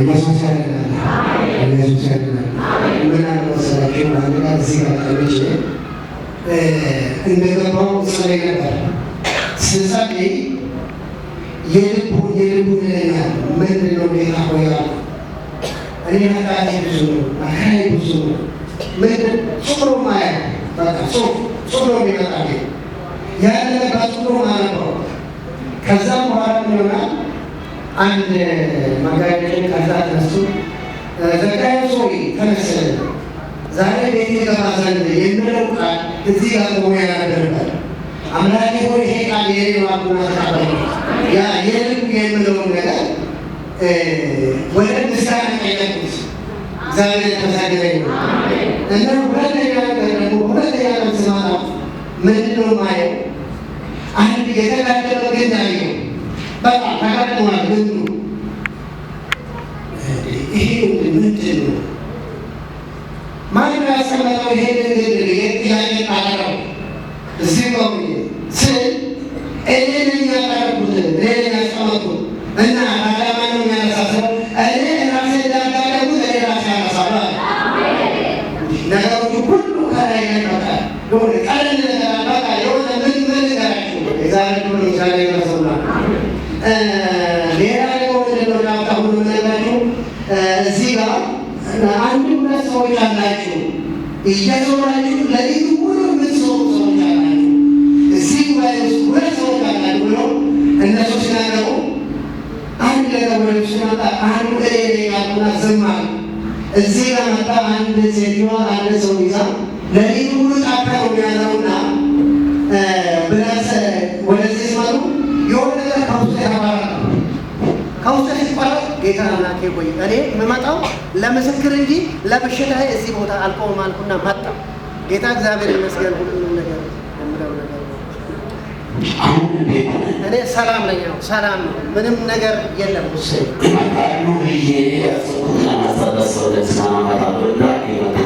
ኢየሱስ ያድናል። ኢየሱስ ያድናል። ምን አለ መሰላችሁ፣ አንድ ቀን እዚህ ጋር ተቀምጬ እንደገባው ጸልይ ነበር። ስጸልይ የልቡ የልቡ ይለኛል። ምንድን ነው ጌታ ሆይ አልኩ። እኔ ኃጢአቴ ብዙ ነው፣ መከራዬ ብዙ ነው። ምንድን ጽሑፍ ነው የማየው፣ በቃ ጽሑፍ ጽሑፍ ነው የሚመጣልኝ። ያን ነገር በጽሑፍ ነው የማነበው። ከዛም በኋላ ምን ይሆናል? አንድ መጋቢያችን ከዛ ተነስቶ "ዘካርያስ ሆይ፣ ተነስ፣ ዛሬ ቤት ገባ ዘንድ" የሚለው ቃል እዚህ ጋር ቆሞ ያነበርበት። አምላኬ ሆይ፣ ይሄ ቃል የኔ ነው አልኩና ተቀበልኩት። ያ የልቡ የምለውን ነገር ወደ ምስጋና ቀየርኩት። እግዚአብሔር የተመሰገነ ይሁን። እና ሁለተኛ ነገር ደግሞ ሁለተኛ ቀን ስመጣ ምንድን ነው የማየው? አንድ የተጋደመ ግንድ አየሁ። በቃ ተጋድሟል ግንዱ። ይሄ ምንድን ነው? ማን ነው ያስቀመጠው ይሄንን ግንድ? ጥያቄ አቀረብኩ። እዚህ ቆሜ ስል እኔ ነኝ ያቀረብኩት፣ እኔ ነኝ ያስቀመጥኩት። እና ታዲያ ማን ነው የሚያነሳሰው? እኔ ራሴ እንዳጋደምኩት እኔ ራሴ አነሳለሁ አለ። ነገሮቹ ሁሉ ከላይ ላይ በቃ የሆነ ቀለል ነገር፣ በቃ የሆነ ምን ምን ነገራችሁ የዛሬ ክብር ምስጋና ይድረሰውና። ሌላ ደግሞ ምንድን ነው ዳውታ ሁሉ ነገራችሁ፣ እዚህ ጋር አንድ ሁለት ሰዎች አላችሁ፣ እየዞራችሁ ለሊቱ ሁሉ የምትሰሩ ሰዎች አላችሁ። እዚህ ጉባኤ ውስጥ ሁለት ሰዎች አላችሁ ብሎ እነሱ ሲናገሩ አንድ ነገር ወደ ሲመጣ አንዱ እኔ ነኝ አልኩና ዝም አሉ። እዚህ ጋር መጣ አንድ ሴትዮዋ አንድ ሰው ይዛ ለሊቱ ሁሉ ጫካ ነው የሚያዘውና ብለህ ወደዚህ ሲመጡ የሆነ ነገር ከውስጥ የተቋረጠ፣ ከውስጥ ሲቋረጥ ጌታ አምላኬ ሆይ፣ እኔ የምመጣው ለምስክር እንጂ ለበሽታዬ እዚህ ቦታ አልቆምም አልኩና መጣ። ጌታ እግዚአብሔር ይመስገን፣ ሁሉንም ነገር የምለው ነገር ነው። አሁን እንዴት ነህ? እኔ ሰላም ነኝ። አሁን ሰላም ነው። ምንም ነገር የለም ውስጤ። ይመጣሉ ብዬ ያሰብኩትን 10 ሰው ለምስጋና እመጣለሁ እና የመጣ